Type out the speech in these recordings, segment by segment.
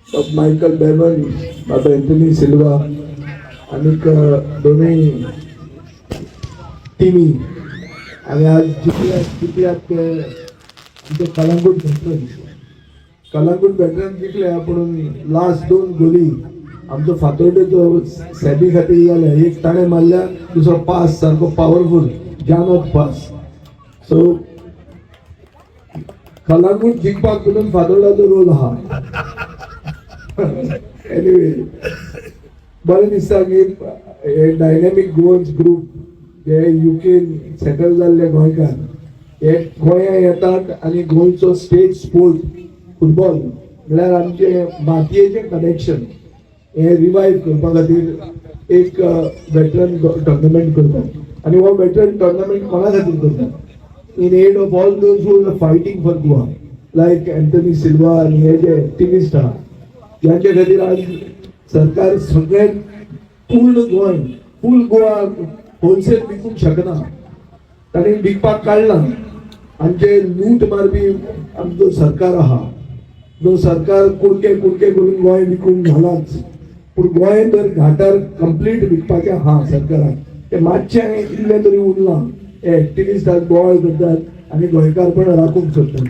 बाब मायकल बेमन, बाबा एंथनी सिल्वा आनीक दोनूय टिमी आनी आज जिखल्यात जिखल्यात ते आमचे कलंगूट वेटरन्स. कलंगूट वेटरन जिखल्या, पूण लास्ट दोन गोली आमचो फातोर्डेचो सॅबी खातीर जाले. एक ताणें मारल्या, दुसरो पास सारको पावरफूल जानत पास. सो कलंगूट जिखपाक पसून फातोर्डाचो रोल आहा. एनिवे, बरें दिसता की हे डायनॅमीक गोवन्स ग्रूप जे युकेन सेटल जाल्ले गोंयकार हे गोंया येतात आनी गोंयचो स्टेट स्पोर्ट फुटबॉल म्हळ्यार आमचे मातयेचें कनेक्शन हे रिवायव करपा खातीर एक वेटरन टोर्नामेंट करतात. आनी हो वेटरन टोर्नामेंट कोणा खातीर करतात? In aid of all those who are fighting for Goa, like Anthony Silva आनी हे जे एक्टिविस्ट आहा, ज्यांच्या खातीर आज सरकार सगळें पूर्ण गोंय, फूल गोवा होलसेल विकूंक शकना, तांणी विकपाक काडला. आमचे लूट मारपी आमचो सरकार आहा, जो सरकार कुडके कुडके करून गोंय विकूंक घालाच. पूण गोंय जर घाटार कंप्लीट विकपाचें आहा सरकाराक, ते मातशें इल्लें तरी उरलां. हे एक्टिविस्ट आज बोवाळ करतात आनी गोंयकारपण राखूंक सोदतात.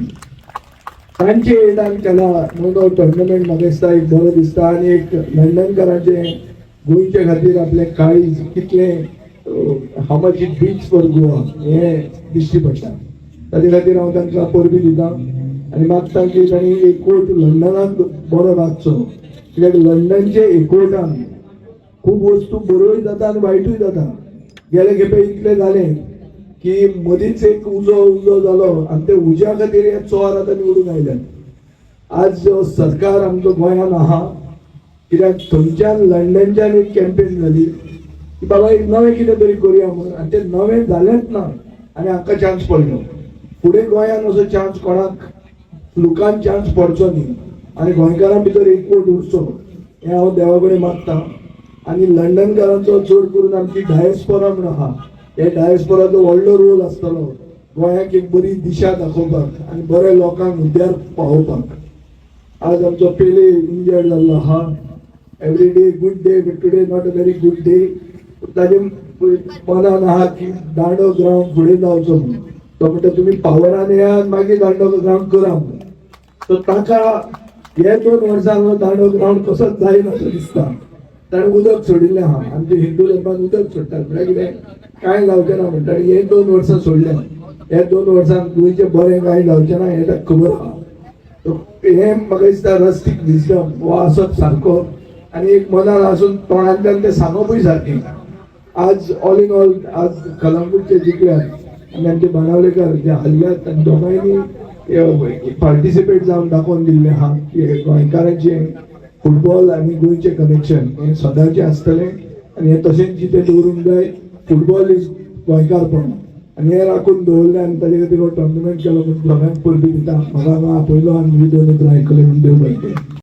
तांचे एडान केला म्हणून हो टोर्नामेंट म्हाका दिसता एक बरो दिसता. आनी एक लंडनकारांचे गोंयचे खातीर आपलें काळीज कितलें, how much it beats for Goa हें दिश्टी पडटा. ताजे खातीर हांव तांकां परबीं दिता आनी मागता की तांणी एकवट लंडनाक बरो राखचो, कित्याक लंडनचे एकवटान खूब वस्तू बऱ्योय जाता आनी वायटूय जाता. गेले खेपे इतलें जालें की मदींच एक उजो उजो जालो आनी ते उज्या खातीर हे चोर आतां निवडून आयल्यात. आज जो सरकार आमचो गोंयान आहा, कित्याक थंयच्यान लंडनच्यान एक कॅम्पेन जाली की बाबा एक नवें कितें तरी करुया म्हणून, आनी तें नवें जालेंच ना आनी हांकां चान्स पडलो. फुडें गोंयान असो चान्स कोणाक फ्लुकान चान्स पडचो न्ही आनी गोंयकारां भितर एकवट उरचो हें हांव देवा कडेन मागता. आनी लंडनकारांचो, चड करून आमची डायस्पोरा म्हणून आहा, हे डायस्पोराचो व्हडलो रोल आसतलो गोंयाक एक बरी दिशा दाखोवपाक आनी बऱ्या लोकांक हुद्द्यार पावोवपाक. आज आमचो पेले इंजर्ड जाल्लो आहा. Every day good day, but today not a very good day. ताजे मनान आहा की दांडो ग्रावंड फुडें जावचो म्हणून. तो म्हणटा, तुमी पावरान येया आनी मागीर दांडो ग्रावंड करा म्हणून. सो ताका हे 2 वर्सां दांडो ग्रावंड कसोच जायना असो दिसता. ताणें उदक सोडिल्लें आहा. आमच्या हिंदू धर्मान उदक सोडटात म्हळ्यार कितें, कांय जावचें ना म्हणटा. आनी हे 2 वर्सां सोडलें, ह्या 2 वर्सांक गोंयचें बरें कांय जावचें ना हें ताका खबर आहा. सो हें म्हाका दिसता रस्टीक विजडम हो आसप सारको आनी एक मनान आसून तोंडांतल्यान तें सांगपूय सारकें. आज ऑल इन ऑल आज कलंगूटचे जिखल्यात आनी आमचे बाणावलेकर जे हारल्यात, आनी दोगांयनी पार्टिसिपेट जावन दाखोवन दिल्लें आहा की गोंयकारांचें फुटबॉल आनी गोंयचें कनेक्शन हें सदांचें आसतलें आनी हें तशेंच जितें दवरूंक जाय. फुटबॉल is गोंयकारपण आनी हें राखून दवरलें आनी ताजे खातीर हो टोर्नामेंट केलो म्हणून सगळ्यांक परबीं दिता. म्हाका हांगा आपयलो आनी तुमी दोन उतरां आयकलें म्हणून देव बरें करूं.